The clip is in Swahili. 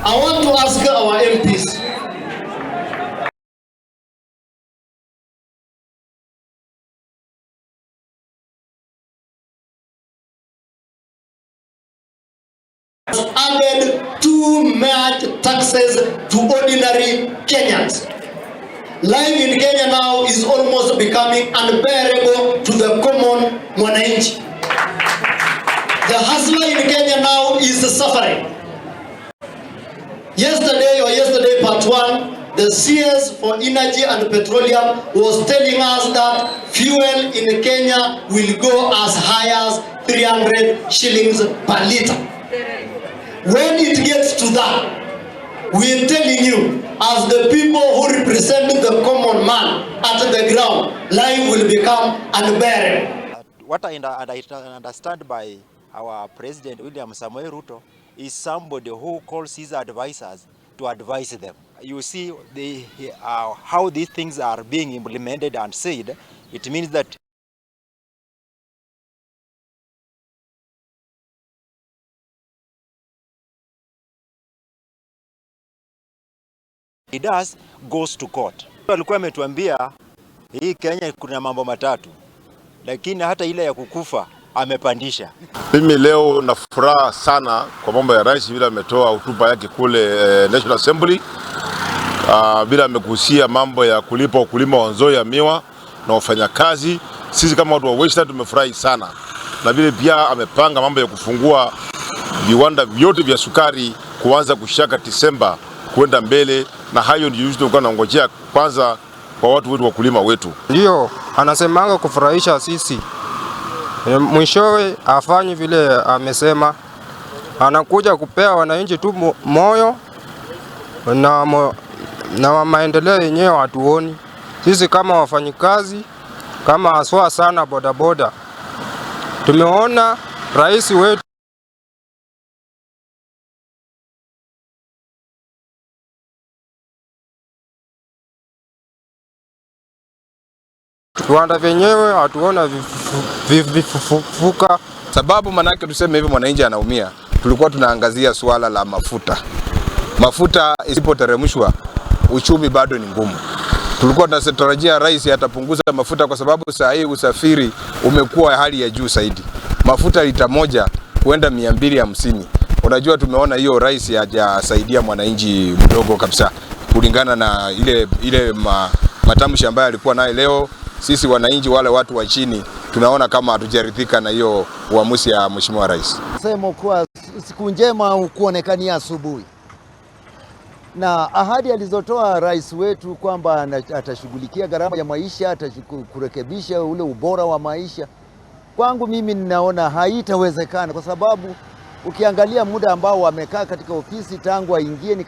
I want to ask our MPs. Added too much taxes to ordinary Kenyans. Life in Kenya now is almost becoming unbearable to the common mwananchi. The hustler in Kenya now is suffering. Yesterday or yesterday part one, the CS for Energy and Petroleum was telling us that fuel in Kenya will go as high as 300 shillings per liter. When it gets to that, we're telling you, as the people who represent the common man at the ground, life will become unbearable. What I understand by our President William Samoei Ruto is somebody who calls his advisors to advise them. You see how these things are being implemented and said, it means that he does goes to court. Alikuwa ametuambia hii Kenya kuna mambo matatu, lakini hata ile ya kukufa amepandisha. Mimi leo na furaha sana kwa mambo ya rais vile ametoa hotuba yake kule National Assembly, vile amegusia mambo ya kulipa wakulima wa Nzoia miwa na wafanyakazi. Sisi kama watu wa Western tumefurahi sana, na vile pia amepanga mambo ya kufungua viwanda vyote vya sukari kuanza kushaka Disemba kwenda mbele, na hayo ndio tulikuwa tunangojea kwanza kwa watu wetu wakulima wetu. Ndio anasemanga kufurahisha sisi, mwishowe afanyi vile amesema, anakuja kupea wananchi tu moyo na maendeleo yenyewe hatuoni. Sisi kama wafanyikazi, kama haswa sana bodaboda, tumeona rais wetu viwanda vyenyewe hatuona vifufuka. Sababu manake tuseme hivi, mwananchi anaumia. Tulikuwa tunaangazia suala la mafuta. Mafuta isipoteremshwa uchumi bado ni ngumu. Tulikuwa tunatarajia rais atapunguza mafuta kwa sababu saa hii usafiri umekuwa hali ya juu zaidi. Mafuta lita moja kwenda 250. Unajua, tumeona hiyo rais hajasaidia mwananchi mdogo kabisa kulingana na ile matamshi ambayo alikuwa naye leo. Sisi wananchi wale watu wa chini tunaona kama hatujaridhika na hiyo uamuzi ya Mheshimiwa Rais. Sema kuwa siku njema kuonekania asubuhi, na ahadi alizotoa rais wetu kwamba atashughulikia gharama ya maisha, atakurekebisha ule ubora wa maisha, kwangu mimi ninaona haitawezekana, kwa sababu ukiangalia muda ambao wamekaa katika ofisi tangu aingie ni